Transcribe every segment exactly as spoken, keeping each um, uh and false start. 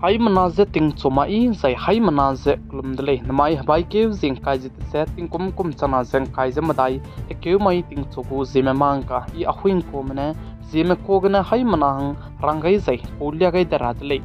Haimena ze tingchu mai zai haimena ze kelum de lei. Namai hebaikeu zie ngkai ze tese tingkum kum chana ze ngkai ze medai, hekeu mai tingchu gu Zeme mangka i ahuingkuame ne, Zeme ka gene haimena hang rang gai zai paulia gai de ra de lei.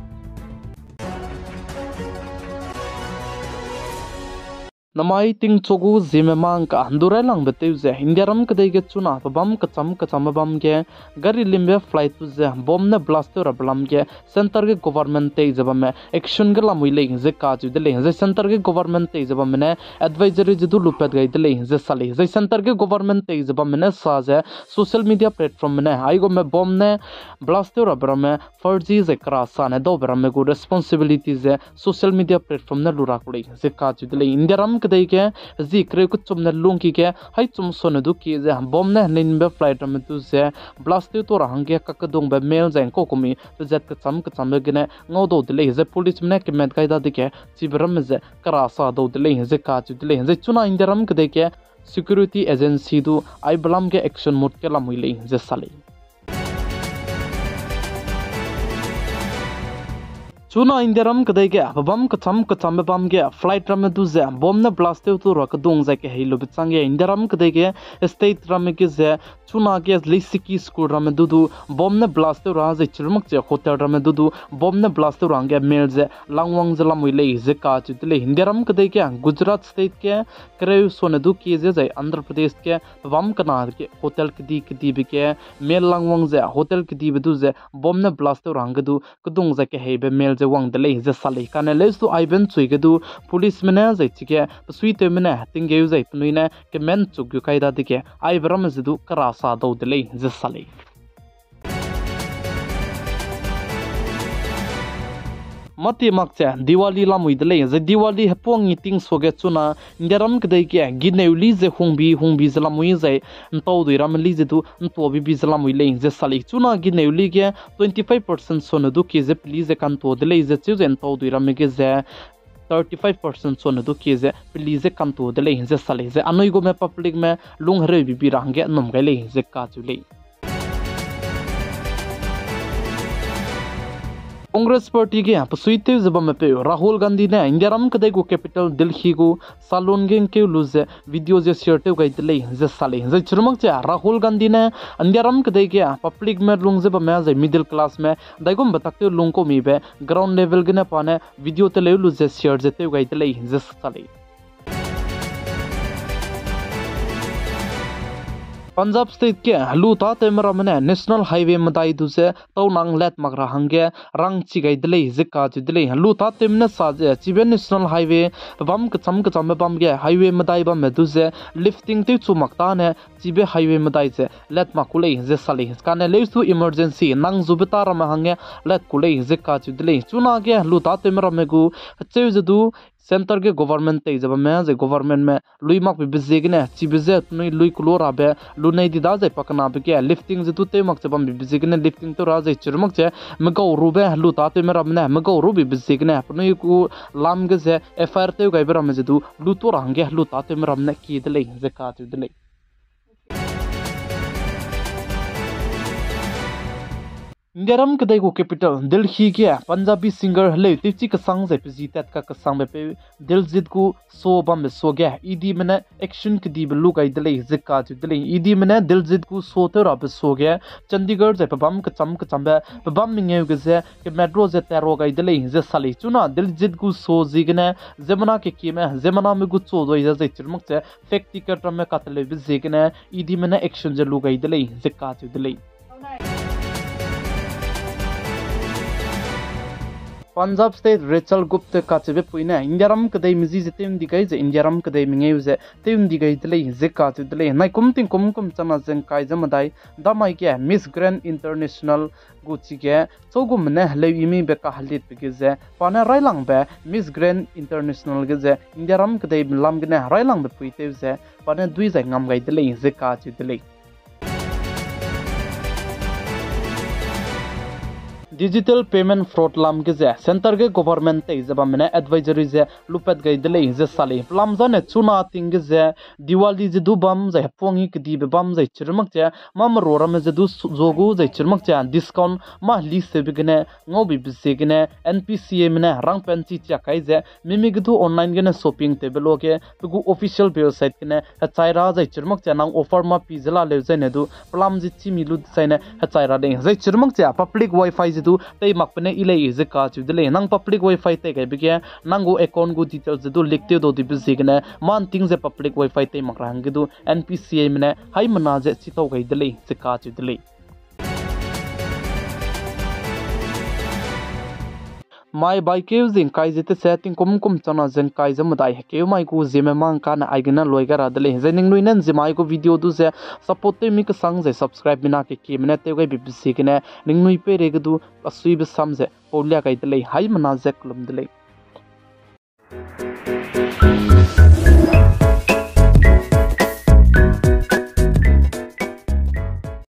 Namai tingchu gu Zeme mangka ndu railangbe tew ze Indiaram kedei ge chuna pebâm kecham kechambe bam ge gari limbe flight du ze bomb ne blast tew rabe lam ge centre ge government tei ze bamme action ge lamui lei ze kacheu de lei. Zai centre ge government tei ze bamme ne advisory ze du lupat gai de lei ze sa lei. Zai centre ge government tei ze bamme ne sa ze social media platform me ne aigumbe bomb ne blast tew rabe ramme farzi zai kera sa ne daube ramme gu responsibility ze social media platform ne lu ra ku lei ze kacheu de lei. Indiaram kedei ge zi kereu kechum ne lungki ge haichum sone du kie ze bomb ne limbe flight ramme du ze blast tew ta ra hangge kakedungbe mail zai ngkau kumi pezat kecham kechambe gene ngau dau de lei. Zai police me ne kemat gai dadege chibe ramme ze kera sa dau de lei ze kacheu de lei. Zai chuna Indiaram kedei ge security agency du aibe lam ge action mut ge lamui lei ze sa lei. Chuna Indiaram kedei ge pebâm kecham kechambe bam ge flight ramme du ze bomb ne blast tew tu ra kedung zai kehei lube chang ge Indiaram kedei ge state ramme ge ze chuna ge leisiki school ramme du du bomb ne blast tew ra zai chirumak che hotel ramme du du bomb ne blast tew ra hangge mail ze langwang ze lamui lei ze kacheu de lei. Indiaram kedei ge Gujarat state ge kereu sone du kie ze zai Andhra Pradesh ge pebâm kena ge hotel kedi kedibe ge mail langwang ze hotel kedibe du ze bomb ne blast tew ra hangge du kedung zai keheibe mail ze wang de lei ze sa lei. Kane leuse du aibe nchui ge du police me ne zai chige besuitewme ne tinggeu zai penui ne kemen chuk gu kai dadege aibe ramme ze du kera sa dau de lei ze sa lei. Mati mak che Diwali lamui de lei, zai Diwali hepuang ngi ting suage chuna Indiaram kedei ge gineu li ze hungbi hungbi ze lamui zai ntau dui ramme li ze du ntuabi bi ze lamui lei ze sa lei. Chuna gineu li ge twenty five percent sone du kie ze peli ze kantua de lei ze cheu ze ntau dui ramme ge ze thirty five percent sone du kie ze peli ze kantua de lei ze sa lei. Zai anui gume public me lung hereu bibi ra hangge nnum gai lei ze kacheu lei. Congress Party ge pesuitew ze bamme peu Rahul Gandhi ne Indiaram kedei gu capital Delhi gu salon ge ngkeu lu ze video ze share tew gai de lei ze sa lei. Zai chirumak che Rahul Gandhi ne Indiaram kedei ge public me lung ze bamme zai middle class me daigumbe taktew lungkau mibe ground level gene pa ne video teleu lu ze share ze tew gai de lei ze sa lei. Punjab State ge helu tâtewme ramme ne National Highway medai du ze tau nang let mak ra hangge rangchi gai de lei ze kacheu de lei. Helu tâtewme ne sa ze chibe National Highway pebâm kecham kechambe bam ge highway medai bamme du ze lifting tewchu mak tâne chibe highway medai ze let mak ku lei ze sa lei. Kane leuse du emergency nang zube tâ ramme hangge let ku lei ze kacheu de lei. Chunage helu tâtewme ramme gu hecheu ze du centre ge government tei ze bamme zai governmentme lui makbibe ziegene chibe ze penui lui kelu rabe lunei di da zai pakenabe ge lifting ze du tew mak ze bambibe ziegene lifting tew ra zai chirumak ze megau rube helu tâtewme ramme ne megau rubibe ziegene penui gu lam ge ze F I R tew gaibe ramme ze du lu tu ra hangge helu tâtewme ramme ne kie de lei ze kacheu de lei. Indiaram kedei gu capital Delhi ge Punjabi singer heleu tewchi kesang zai pezi tat kakesangbe peu Diljit gu show bambe suage EDme ne action kedibe lu gai de lei ze kacheu de lei. EDme ne Diljit gu show tew rabe suage Chandigarh zai pebâm kecham kechambe pebâm mengeu ge ze kemetro ze tatro gai de lei ze sa lei. Chuna Diljit gu show ziegene ziemmena kekieme ziemmename gu chu dui ze zai chirumak ze fake ticket ramme kateleube ziegene EDme ne action ze lu gai de lei ze kacheu de lei. Punjab State Rachel Gupta kacheube pui ne Indiaram kedei mezi ze tew ndi gai ze Indiaram kedei mengeu ze tew ndi gai de lei ze kacheu de lei. Naikum tingkum kum chana ze ngkai ze medai damai ge Miss Grand International gu chige chaugumme ne heleu imibe kahelitbe ge ze pa ne railangbe Miss Grand International ge ze Indiaram kedei lam gene railangbe pui tew ze pa ne dui zai ngam gai de lei ze kacheu de lei. Digital payment fraud lam ge ze centre ge government tei ze bamme ne advisory ze lupat gai de lei ze sa lei. Pelam zane chuna ting ge ze Diwali ze du bam zai hepuanggi kedibe bam zai chirumak ze mâ merua ramme ze du su-, zuagu zai chirumak ze discount mâ heli seube gene ngaubeibe ziegene N P C Ame ne rangpen chi chiak kai ze mimi ge du online gene shopping tewbe luage pe gu official website gene hechai ra zai chirumak ze nang offer mâ pi ze la leu zaine du pelam ze chî mi lu dezaine hechai ra lei. Zai chirumak ze public wifi ze du tei makbe ne yi lei ze kacheu de lei. Nang public wifi tei gaibe ge nang gu account gu details ze du leak tew dau dibe ziegene mâ nting ze public wifi tei mak ra hangge du N P C Ame ne haimena ze chitau gai de lei ze kacheu de lei. Mai baikeu ze ngkai ze tese tingkum kum chana ze ngkai ze medai hekeu mai gu ziemme mâ ngkane aigene lui gai ra de lei. Zai ningnui ne nziemmai gu video du ze support tew mi kesang zai subscribe mina kekieme ne tew gaibe ziegene ningnui peirei ge du asuibe sam ze paulia gai de lei. Haimena ze kelum de lei.